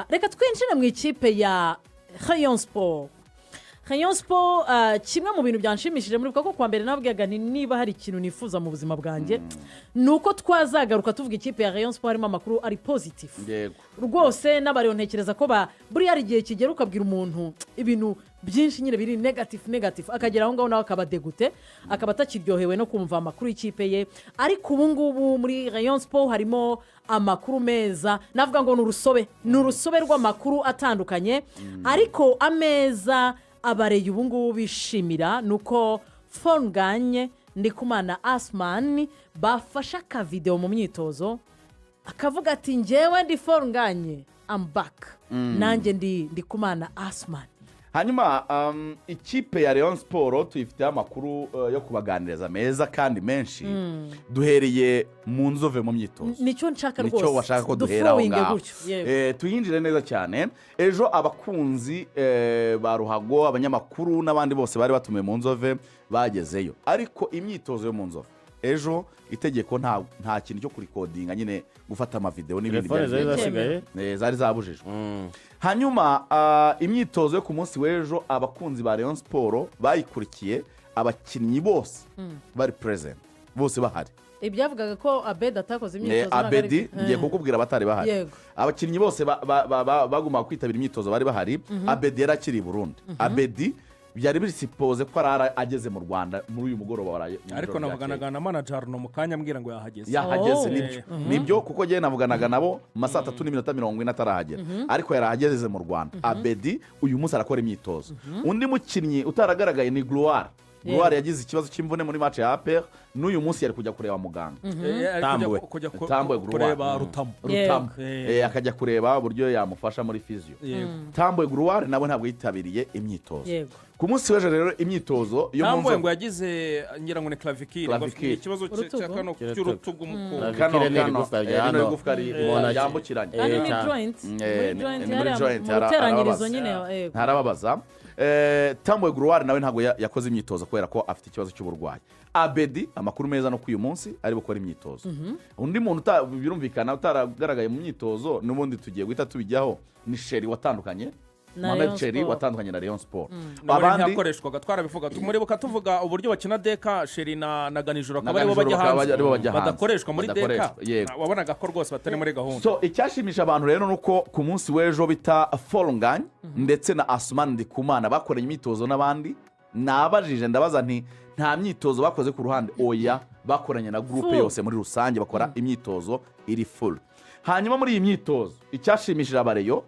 Reka twinjire mu ikipe ya Rayon Sport. Rayon Sport, kimwe mu bintu byanshimishije muri ko kuwa mbere nababwiraga nti niba hari ikintu nifuza mu buzima bwanjye, ni uko twazagaruka tuvuga ikipe ya Rayon Sport harimo amakuru ari positif. Rwose n'abariyo ntekereza ko buriya hari igihe kigera ukabwira umuntu ibintu byinshi nyine biri négatif négatif, akagera aho ngaho nawe akaba dégoûté, akaba atakiryohewe no kumva amakuru y'ikipe ye. Ariko ubu ngubu muri Rayon Sport harimo amakuru meza. Navuga ngo ni urusobe, ni urusobe rw'amakuru atandukanye. Ariko ameza abareye ubu ngubu bishimira ni uko Fall Ngagne, Ndikumana Asmani bafashe akavidewo mu myitozo, akavuga ati: "Ngewe ndi Fall Ngagne, I'm back, nanjye ndi Ndikumana Asmani." Hanyuma ikipe ya Rayon Sport tuyifiteho amakuru yo kubaganiriza meza kandi menshi. Duhereye mu Nzove mu myitozo. Nicyo nshaka rwose. Nicyo washaka ko duhera aho Dufollowinge ngaho. gutyo, yego. Tuyinjire neza cyane. Ejo abakunzi ba ruhago, abanyamakuru n'abandi bose bari batumiwe mu Nzove bagezeyo, ariko imyitozo yo mu Nzove ejo, itegeko nta kintu cyo kurecordinga nyine, gufata amavidewo n'ibindi. Telefone zari zasigaye. Zari zabujijwe. Hanyuma imyitozo yo ku munsi w'ejo, abakunzi ba Rayon Sport bayikurikiye, abakinnyi bose bari present, bose bahari. Ibyavugaga ko Abedi atakoze imyitozo ntabwo ari Abedi byo. ngiye kukubwira abatari bahari. Abakinnyi bose bagombaga kwitabira imyitozo bari bahari. Abedi yari akiri i Burundi. Abedi byari bisupposé ko arara ageze mu Rwanda muri uyu mugoroba waraye mu Ariko ijoro navuganaga ryakeye. na manager no mu kanya ambwira ngo yahageze. Yahageze. Oh. Nibyo, nibyo, kuko njyewe navuganaga nabo mu ma 3:40 atarahagera, ariko yarahageze mu Rwanda. Abedi uyu munsi arakora imyitozo. Undi mukinnyi utaragaragaye ni Gloire. Gloire yagize ikibazo cy'imvune muri match ya APR, n'uyu munsi yari kujya kureba muganga. Ari kujya Tambwe. kujya Tambwe Gloire. kureba Rutamu. Rutamu. Yego. Akajya kureba uburyo yamufasha muri physio. Tambwe Gloire nawe ntabwo yitabiriye imyitozo. Ku munsi w'ejo rero, imyitozo yo mu Tambwe Nzovu ngo yagize, ngira ngo ni clavicule, ngo afite Clavicule. ikibazo Urutugu? cya kano Cy'urutugu. cy'urutugu mu Clavicule. Kano Ni kano igufwa rya rino hano. igufwa Umuntu ryambukiranya. Kandi ni cyane. joint. Muri joint Ni muri hariya joint, mu ruteranyirizo arababaza. nyine, yego. Ntarababaza. Tambwe Gloire nawe ntabwo yakoze imyitozo kubera ko afite ikibazo cy'uburwayi. Abedi, amakuru meza no ku uyu munsi ari gukora imyitozo. Undi muntu birumvikana utaragaragaye mu myitozo, n'ubundi tugiye guhita tubijyaho, ni Sheri watandukanye Na Mohamed Rayon Sheri Sport. watandukanye na Rayon Sport. Abandi Abandi ntiyakoreshwaga, twarabivuga, muribuka tuvuga uburyo bakina deka, Sheri na Ganijoro Na akaba aribo Ganijoro bajya bakaba hanze, aribo bajya hanze. Badakoreshwa muri deka. Badakoreshwa, yego. Wabonaga ko rwose batari muri gahunda. So icyashimisha abantu rero ni uko ku munsi w'ejo bita Fall Ngagne ndetse na Asumani Ndikumana bakoranye imyitozo n'abandi. Nabajije, ndabaza nti: "Nta myitozo bakoze ku ruhande?" Oya, bakoranye na groupe Full. yose muri rusange, bakora imyitozo iri full. Hanyuma muri iyi myitozo, icyashimishije abareyo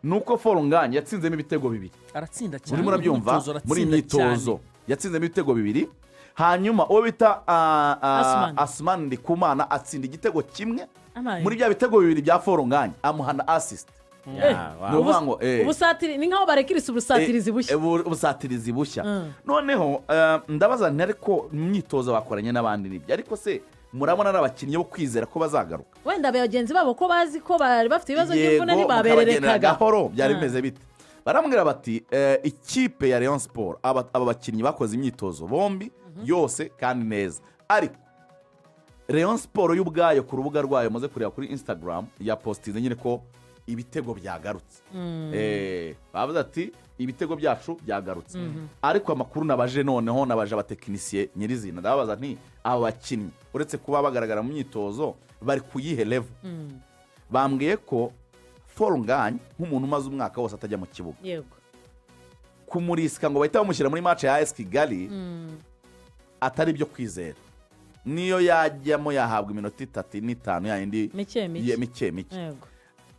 ni uko Fall Ngagne yatsinzemo ibitego bibiri. Aratsinda cyane. Urimo urabyumva? Imyitozo Muri iyi aratsinda cyane. myitozo yatsinzemo ibitego bibiri. Hanyuma uwo bita Asumani. Asumani Ndikumana atsinda igitego kimwe Amaye. muri bya bitego bibiri bya Fall Ngagne, amuha na assist. Ni ukuvuga ngo Ubusatiri ni nkaho barekirisa ubusatirizi bushya. Ubusatirizi bushya. Noneho ndabaza nti: "Ariko imyitozo bakoranye n'abandi nibyo, ariko se murabona ari abakinnyi bo kwizera ko bazagaruka?" Wenda bagenzi babo ko bazi ko bari bafite ibibazo by'imvune, mukabagendera ntibabererekaga. gahoro, byari bimeze bite? Barambwira bati: "Ikipe ya Rayon Sport, aba bakinnyi bakoze imyitozo bombi yose kandi neza, ariko Rayon Sport y'ubwayo ku rubuga rwayo muze kureba kuri Instagram yapostinze nyine ko ibitego byagarutse." Bavuze ati: "Ibitego byacu byagarutse." Ariko amakuru nabaje, noneho nabaje abatekinisiye nyirizina, ndababaza nti: "Aba bakinnyi uretse kuba bagaragara mu myitozo bari ku yihe level?" Bambwiye ko Fall Ngagne, nk'umuntu umaze umwaka wose atajya mu kibuga, kumurisika ngo bahite bamushyira muri match ya AS Kigali atari ibyo kwizera. Niyo yajyamo yahabwa iminota itatu n'itanu yayindi Mike mike. Mike mike.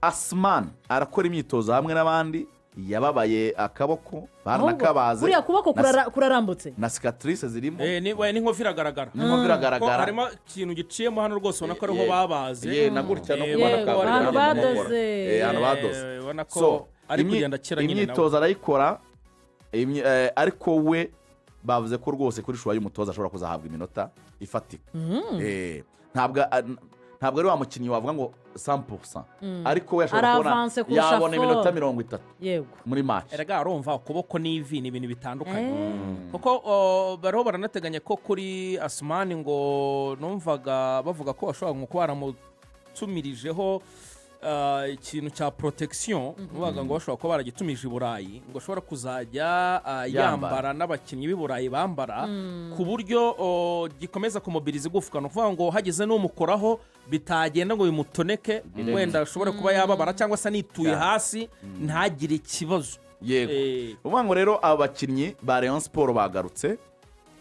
Asman arakora imyitozo hamwe n'abandi, yababaye akaboko, baranakabaze. Kuriya kuboko kurarambutse. Na cicatrice zirimo. N'inkovu iragaragara. N'inkovu Ko iragaragara. harimo ikintu giciyemo hano rwose, ubona ko ariho babaze. Ye, na gutya no Ubona kubona ko Ahantu badoze. Ahantu badoze. Ubona ko So, ari kugenda akira nyine nawe. Imyitozo arayikora, ariko we bavuze ko rwose kuri choix y'umutoza ashobora kuzahabwa iminota ifatika. Ntabwo ari wa mukinnyi wavuga ngo 100%, ariko we ashobora kubona Aravance kurusha yabona Fall. iminota 30 muri match. Erega urumva, ukuboko n'ivi ni ibintu bitandukanye, kuko bariho baranateganya ko kuri Asumani ngo numvaga bavuga ko bashobora nko kuba baramutumirijeho. ikintu cya protection, bavuga ngo bashobora kuba baragitumije i Burayi, ngo ashobora kuzajya yambara n'abakinnyi b'i Burayi bambara, ku buryo gikomeza kumobiriza igufwa. Ni ukuvuga ngo hagize n'umukoraho bitagenda ngo bimutoneke, wenda ashobore kuba yababara cyangwa se anituye hasi ntagire ikibazo. Yego. Uvuga ngo rero aba bakinnyi ba Rayon Sport bagarutse,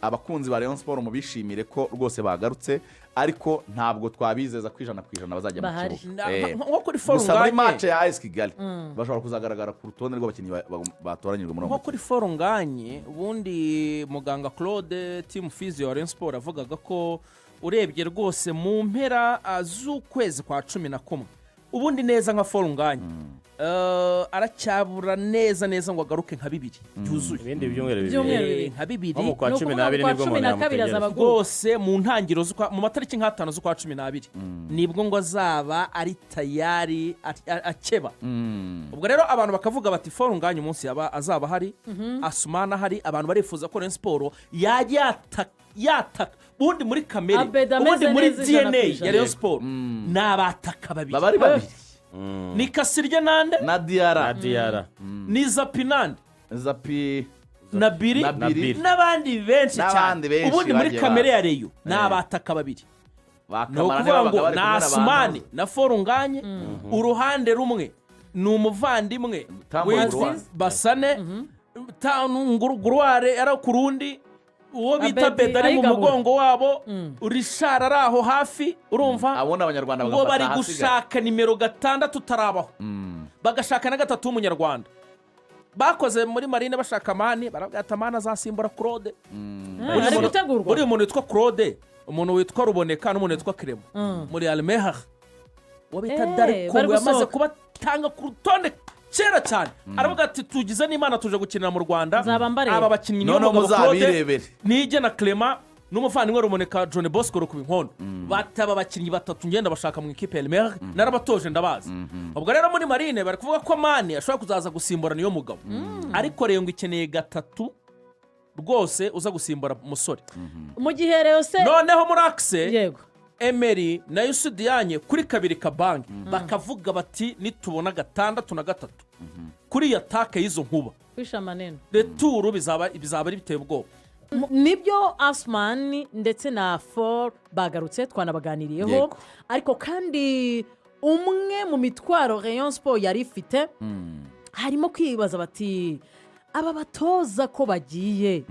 abakunzi ba Rayon Sport mubishimire ko rwose bagarutse, ariko ntabwo twabizeza ko 100% bazajya mu Bahari. kibuga. Nko kuri Gusa muri Fall Ngagne match ya AS Kigali bashobora kuzagaragara ku rutonde rw'abakinnyi batoranyijwe muri uwo Nko mukino. kuri Fall Ngagne, ubundi muganga Claude, team physio wa Rayon Sport, avugaga ko urebye rwose mu mpera z'ukwezi kwa 11, ubundi neza nka Fall Ngagne aracyabura neza neza ngo agaruke nka bibiri byuzuye. Ibindi byumweru 2. Ibyumweru 2. Nka bibiri. Nko mu kwa Ni cumi ukuvuga ngo n'abiri kwa nibwo cumi umuntu na kabiri yamutegereza. azaba aguruka. Rwose mu ntangiriro mu matariki nk'atanu z'ukwa 12 nibwo ngo azaba ari tayari akeba. Ubwo rero abantu bakavuga bati Fall Ngagne umunsi yaba azaba ahari, Asumana ahari, abantu barifuza ko Rayon Sport yajya yataka. Ubundi muri kamere, Abedi ameze ubundi muri neza ijana DNA ku ijana. ya Rayon Sport ni abataka babiri. Baba ari babiri. Ni Kasirye nande? Na Diarra. Na Diarra. Ni Zapi nande? Zapi. Na Biri. Na Biri. N'abandi benshi cyane. N'abandi benshi Ubundi muri bagiye kamere baza. ya Rayon ni abataka babiri. Ba Ni Kamara ukuvuga ntibabaga ngo bari ni kumwe n'abantu. Asumani na Fall Ngagne, uruhande rumwe ni umuvandimwe Tambo witwa Ngurware. Basane Nguruware ari ku rundi, uwo bita Abedi Beda ari mu ayigabura. mugongo wabo, Richard ari aho hafi, urumva Abona Abanyarwanda ngo bagafata bari ahasigaye. gushaka nimero 6 utarabaho, bagashaka na gatatu w'Umunyarwanda. Bakoze muri Marine bashaka Mani, baravuga ati Amani azasimbura Claude. Ari gutegurwa. Buriya umuntu witwa Claude, umuntu witwa Ruboneka n'umuntu witwa Clement muri Al Merrikh, uwo bita Darko Bari ngo yamaze gusohoka. kubatanga ku rutonde kera cyane, aravuga ati tugize n'Imana tuje gukinira mu Rwanda, Nzaba mbareba. aba bakinnyi niyo Noneho mugabo Claude muzabirebere. Nige na Clement n'umuvandimwe Ruboneka John Bosco Rukuba bataba abakinnyi batatu ngenda bashaka mu ikipe ya Al Merrikh, narabatoje ndabazi. Ubwo rero muri Marine bari kuvuga ko Mani ashobora kuzaza gusimbura niyo mugabo, ariko rero ngo ikeneye gatatu rwose uza gusimbura umusore. Mu gihe rero se Noneho muri axe, Emery na Youssou Diagne, kuri kabiri Kabange, bakavuga bati nitubona gatandatu na gatatu kuri iyi attaque y'izo nkuba, kwisha amaneno, retour bizaba ari biteye ubwoba. Nibyo, Asumani ndetse na Fall bagarutse, twanabaganiriyeho. Ariko kandi umwe mu mitwaro Rayon Sport yari ifite harimo kwibaza bati aba batoza ko bagiye,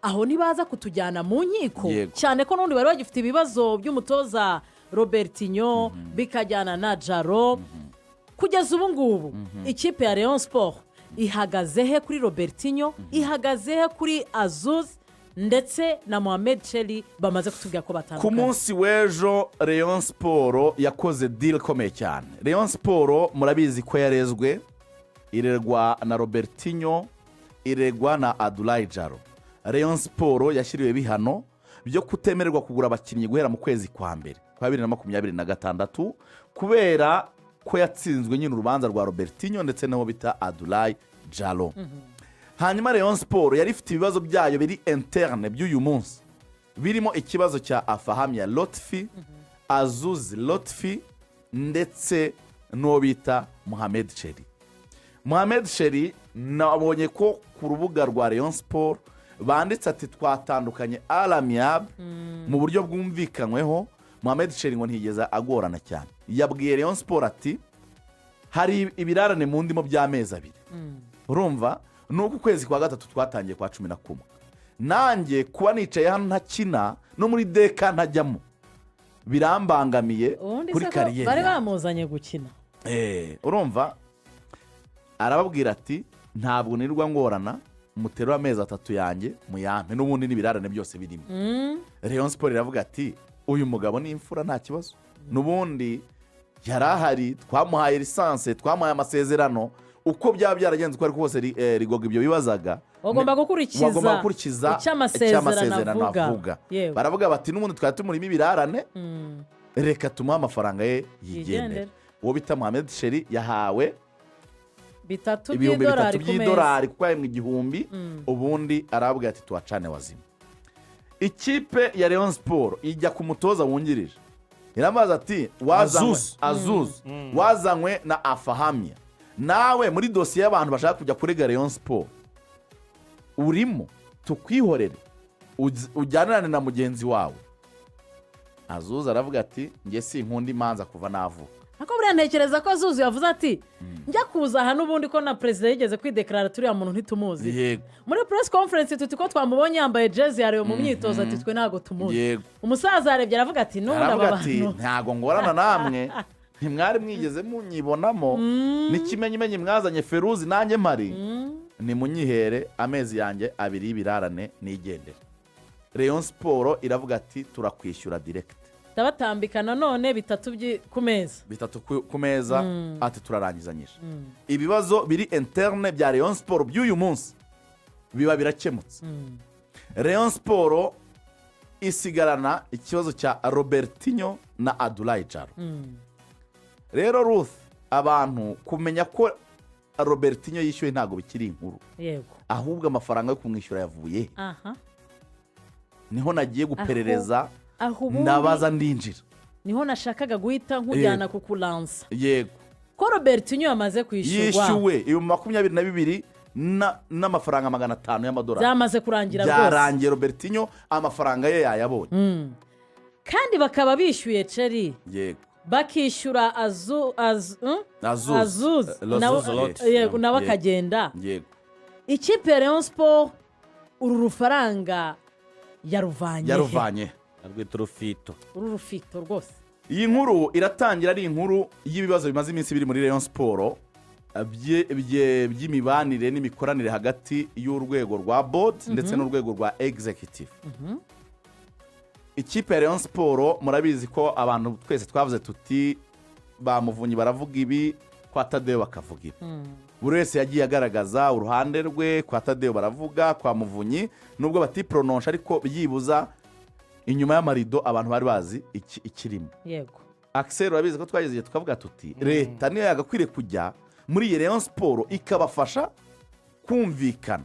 aho ntibaza kutujyana mu nkiko? Cyane ko n'ubundi bari bagifite ibibazo by'umutoza Robertinho, bikajyana na Jaro. Kugeza ubu ngubu ikipe ya Rayon Sport ihagaze he kuri Robertinho, ihagaze he kuri Azuzi ndetse na Mohamed Cheri bamaze kutubwira ko Ku batandukanye? munsi w'ejo Rayon Sport yakoze deal ikomeye cyane. Rayon Sport murabizi ko yarezwe, irerwa na Robertinho, iregwa na Adulayi Jaro. Rayon Sport yashyiriwe ibihano byo kutemererwa kugura abakinnyi guhera mu kwezi kwa mbere kwa 2026, kubera ko yatsinzwe nyine urubanza rwa Robertinho ndetse n'uwo bita Adulayi Jaro. Hanyuma Rayon Sport yari ifite ibibazo byayo biri interne by'uyu munsi, birimo ikibazo cya Afahamia Lotfi, Azuzi Lotfi ndetse n'uwo bita Muhamed Cheri. Muhamed Cheri nabonye ko ku rubuga rwa Rayon Sport banditse ati twatandukanye à l'amiable, mu buryo bwumvikanyweho. Muhamed Cheri ngo ntiyigeze agorana cyane, yabwiye Rayon Sport ati hari ibirarane mu ndimo by'amezi 2, urumva ni uku kwezi kwa gatatu twatangiye kwa 11, nanjye kuba nicaye hano ntakina no muri deka ntajyamo birambangamiye Ubundi kuri se ko carrière bari yanjye." bamuzanye gukina? Urumva arababwira ati ntabwo nirirwa ngorana, muterure amezi 3 yanjye muyampe, n'ubundi n'ibirarane byose birimo. Rayon Sport iravuga ati uyu mugabo ni imfura, nta kibazo, n'ubundi yari ahari, twamuhaye licence, twamuhaye amasezerano, uko byaba byaragenze uko ariko kose, rigoga ibyo bibazaga. Bagomba gukurikiza Bagomba gukurikiza icyo amasezerano avuga. Avuga. Baravuga bati n'ubundi twari tumurimo ibirarane, reka tumuhe amafaranga ye yigendere. Yigendere. Uwo bita Muhamed Sheri yahawe 3 ibihumbi by'idolari 3 ku meza. by'idolari kuko yahembwe 1000. Ubundi arabwira ati tuwacane wazima. Ikipe ya Rayon Sport ijya ku mutoza wungirije. Iramubaza ati: "Wazanywe Azuzu. Azuzu, wazanywe na Afahamia, nawe muri dosiye y'abantu bashaka kujya kurega Rayon Sport urimo, tukwihorere ujyanirane na mugenzi wawe?" Azuzu aravuga ati: "Njye sinkunda imanza kuva navuka." Ariko buriya ntekereza ko Azuzu yavuze ati: "Njya kuza aha n'ubundi ko na perezida yigeze kwideclarara, turiya muntu ntitumuzi." Muri press conference tuti ko twamubonye yambaye jezi ya Rayon mu myitozo, ati: "Twe ntabwo tumuzi." Umusaza yarebye aravuga ati: "N'ubundi aba Aravuga ati: bantu." "Ntabwo ngorana namwe, ntimwari mwigeze munyibonamo, n'ikimenyimenyi mwazanye Feruzi nanjye mpari. Nimunyihere amezi yanjye 2 y'ibirarane nigendere." Rayon Sport iravuga ati: "Turakwishyura direct." Ndabatambika nanone bitatu ku meza. Bitatu ku meza, ati: "Turarangizanyije ibibazo biri interne bya Rayon Sport by'uyu munsi." Biba birakemutse. Rayon Sport isigarana ikibazo cya Robertinho na Adulayi Jaro. Rero Ruth, abantu kumenya ko Robertinho yishyuwe ntabwo bikiri inkuru, ahubwo amafaranga yo kumwishyura yavuye he? Niho nagiye guperereza, Aho ubundi ndabaza, ndinjira. Niho nashakaga guhita nkujyana kukuransa ko Robertinho yamaze kwishyurwa. Yishyuwe 22,500 y'amadolari. Byamaze kurangira rwose. Byarangiye, Robertinho amafaranga ye yayabonye. Kandi bakaba bishyuye Ceri, bakishyura azu azu, Azuzu. Azuzu. Azuzu. Yego, nawe akagenda. Ikipe ya Rayon Sport uru rufaranga yaruvanye he? Yaruvanye. Arwita urufito. Uru rufito rwose. Iyi nkuru iratangira ari inkuru y'ibibazo bimaze iminsi biri muri Rayon Sport by'imibanire n'imikoranire hagati y'urwego rwa board ndetse n'urwego rwa executive. Ikipe ya Rayon Sport, murabizi ko abantu twese twavuze tuti ba Muvunyi baravuga ibi, kwa Tadeyo bakavuga ibi. Buri wese yagiye agaragaza uruhande rwe. Kwa Tadeyo baravuga, kwa Muvunyi nubwo batipronosha, ariko byibuza inyuma y'amarido abantu bari bazi ikirimo. Akiseri, urabizi ko twageze igihe tukavuga tuti leta niyo yagakwiriye kujya muri iyi Rayon Sport ikabafasha kumvikana.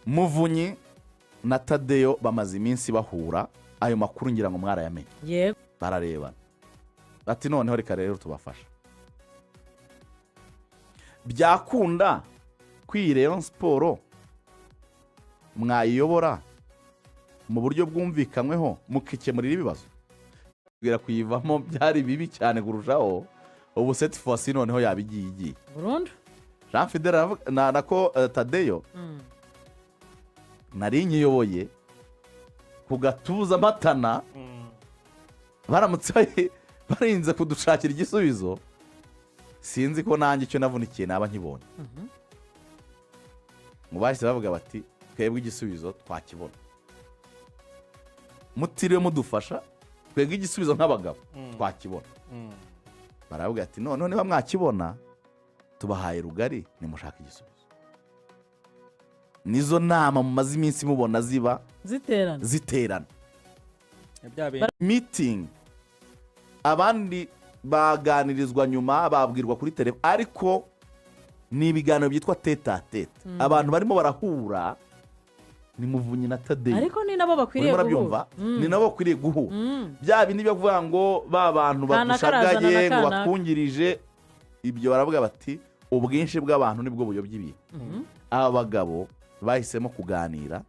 Muvunyi na Tadeyo bamaze iminsi bahura, ayo makuru ngira ngo mwarayamenye. Bararebana bati: "Noneho reka rero tubafasha." Byakunda ko iyi Rayon Sport mwayiyobora mu buryo bwumvikanyweho, mukikemurira ibibazo. Kubwira kuyivamo byari bibi cyane kurushaho. Ubu cette fois-ci noneho yaba igiye igiye Burundu. Jean Fidele aravuga nako Tadeyo: "Nari nyiyoboye ku gatuza matana, baramutse barinze kudushakira igisubizo, sinzi ko nanjye icyo navunikiye naba nkibonye." Ngo bahise bavuga bati: "Twebwe igisubizo twakibona mutiriwe mudufasha, twebwe igisubizo nk'abagabo twakibona." Baravuga ati: "Noneho niba mwakibona, tubahaye rugari, nimushaka igisubizo." Nizo nama mumaze iminsi mubona ziba ziterana. Ziterana. Bya bintu. Meeting, abandi baganirizwa nyuma, babwirwa kuri telefone, ariko ni ibiganiro byitwa tête-à-tête. Abantu barimo barahura ni Muvunyi na Tadeyo. Ariko ni nabo bakwiriye Urimo urabyumva? guhura. Ni nabo bakwiriye guhura. Bya bindi byo kuvuga ngo ba bantu Kanaka arazana badushagaye na ngo kanaka. batwungirije ibyo, baravuga bati: "Ubwinshi bw'abantu nibwo buyobya ibintu." Aba bagabo bahisemo kuganira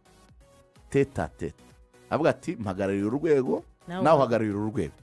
tête-à-tête, avuga ati: "Mpagarariye urwego, Nawe nawe uhagarariye uru rwego."